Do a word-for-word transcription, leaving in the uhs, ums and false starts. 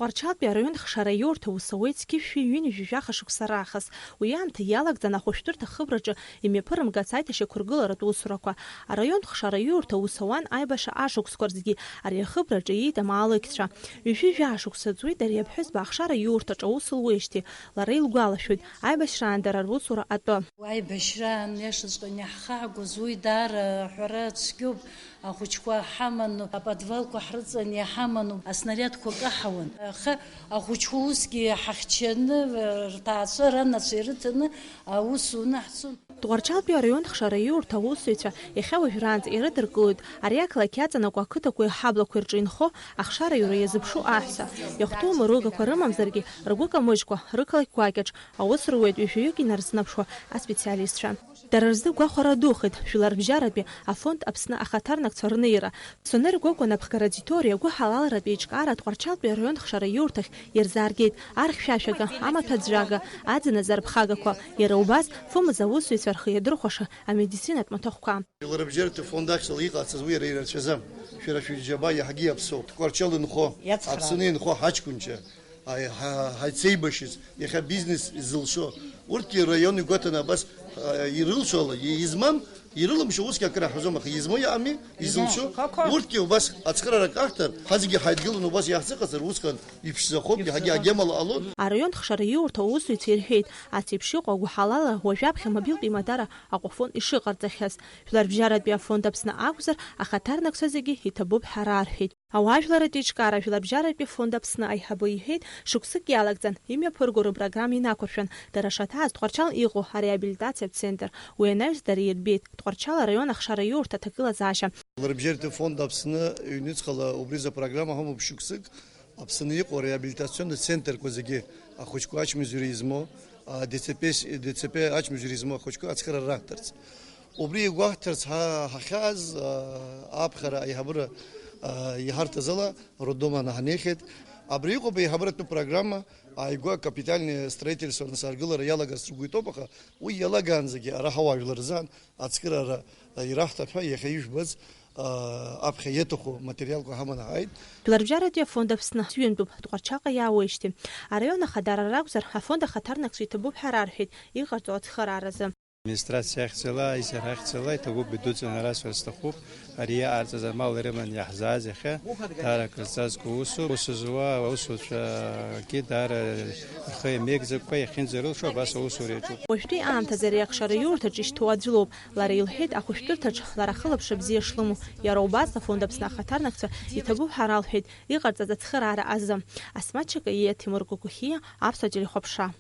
Тҟәарчалтәи араион хшара аиурҭа ус ауеит зқьи жәшәи ҩынҩажәи жәаха шықәса раахыс. Уи аамҭа иалагӡан ахәышәтәырҭа ахыбраҿы имҩаԥырымгац аиҭашьақәыргыларатә усурақәа. Араион хшара аиурҭа ус ауан аибашьра ашықәсқәа рзгьы ари ахыбраҿы ииит амаалықьцәа. Ҩажәи жәаа шықәса ҵуеит ари аԥҳәызба ахшара аиурҭаҿы аус луеижьҭеи. Лара илгәалашәоит, аибашьраан дара русура атәы. Аибашьраан иашаҵәҟьаны иаҳхаагоз уи даара аҳәара цәгьоуп. Ахәыҷқәа ҳаману, аподвалқәа ҳрыҵан иҳаману, аснариадқәа каҳауан. Аха ахәыҷқәа усгьы ҳахьчаны, рҭаацәа ранацәа ирыҭаны аус уны ҳцон. Тҟәарчалтәи араион хшара аиурҭа аусзуҩцәа иахьа уажәраанӡа ирыдыркылоит ари ақалақь иаҵанакуа ақыҭақәеи аҳаблақәеи рҿы инхо ахшара аиура иазыԥшу аҳәса. Иахәҭоу мыругақәа рымамзаргьы, ргәы камыжькәа, рықалақь гәакьаҿ аус руеит ҩажәаҩык инарзынаԥшуа аспециалистцәа. Дара рзы гәахәара духеит Жәларбжьаратәи афонд Аԥсны ахаҭарнакцәа рнеира. Сонер Гогәуа напхгара аудиториа агәыҳалалратә еиҿкаара Тҟәарчалтәи араион хшара аиурҭахь ирзааргеит архьшәашәага, амаҭәаӡәӡәага, аӡыназы арԥхагақәа, иара убас фымз аусзуҩцәа рхы иадырхәаша амедицинатә маҭәахәқәа. Жәларбжьаратәи афонд ахьӡала иҟаҳҵаз уи иара ирацәаӡам. Шәара шәџьабаа иаҳагьы иаԥсоуп. Тҟәарчал инхо, Иацхраауеит. Аԥсны инхо ҳаҷкәынцәа, аи-, ҳа-, ҳаицеибашьыз, иахьа бизнес зылшо, урҭгьы раион игәаҭаны абас, а, ирылшо ала, и-, измам, ирылымшо усгьы акыр аҳәозом, аха измоу иаами, изылшо, Измоу, қәа-қәа. Урҭгьы убас ацхыраара каҳҭар, ҳазегьы ҳаидгыланы убас иаҳзыҟаҵар, усҟан иԥшӡахоуп, иаҳагьы Иԥшӡахоит. Агьамала ҟалон. Араион хшара иурҭа аусзуҩцәа ирҳәеит, ацеиԥш иҟоу агәыҳалалра уажәы аԥхьа мобилтә имадара Аҟәафон ишыҟарҵахьаз. Жәларбжьаратәи афонд Аԥсны акәзар, ахаҭарнакцәа зегьы иҭабуп ҳәа рарҳәеит. Ауаажәларратә еиҿкаара Жәларбжьаратәи афонд Аԥсны аиҳабы иҳәеит, шықәсык иалагӡан имҩаԥырго рыпрограмма инақәыршәан, дара шаҭааз Тҟәарчал иҟоу ареабилитациатә центр. Уи анаҩс дара ирбеит Тҟәарчал араион ахшара иурҭа аҭагылазаашьа. Жәларбжьаратәи афонд Аԥсны ҩнуҵҟала убри азы апрограмма ҳамоуп шықәсык. Аԥсны иҟоу ареабилитационный центрқәа зегьы ахәыҷқәа ачмазара измоу, а, ДЦП, ДЦП ачмазара измоу ахәыҷқәа ацхыраара раҳҭарц. Убри игәаҳҭарц ҳа-, ҳахьааз, а, аԥхьара аиҳабыра, а, иҳарҭаз ала роддом анаҳнеихьеит. Абри иҟоуп аиҳабыратәы программа, ааигәа капитальный строительство насаргылара иалагарц ргәы иҭоуп, аха уи иалагаанӡагьы ара ҳауаажәлар рзыҳәан ацхыраара ираҳҭап ҳәа иахьа ижәбаз, а, аԥхьа иаҭаху материалқәа ҳаманы ҳааит. Жәларбжьаратәи афонд Аԥсны ҩынтәуп Тҟәарчалҟа иаауеижьҭеи. Араион ахадара ракәзар, афонд ахаҭарнакцәа иҭабуп ҳәа рарҳәеит иҟарҵо ацхырааразы. Администрациа ахьӡала, аизара ахьӡала иҭабуп идуӡӡаны расҳәар сҭахуп. Ари иҟарҵаз амал ирыман иаҳзааз иахьа даара акрызҵазкуа усуп. Ус зуа аусуцәагьы даара рхы иамеигӡакәа иахьынӡарылшо абас аусура иаҿуп. Уажәтәи аамҭазы ари ахшара иурҭаҿы ишьҭоу аӡә лоуп. Лара илҳәеит, ахәышәтәырҭаҿы лара ахылаԥшра бзиа шлымоу. Иара убас афонд Аԥсны ахаҭарнакцәа иҭабуп ҳәа ралҳәеит иҟарҵаз ацхыраара азы. Асмаҭ Чакаиа, Ҭемыр Гәагәхиа, Аԥсуа телехәаԥшра.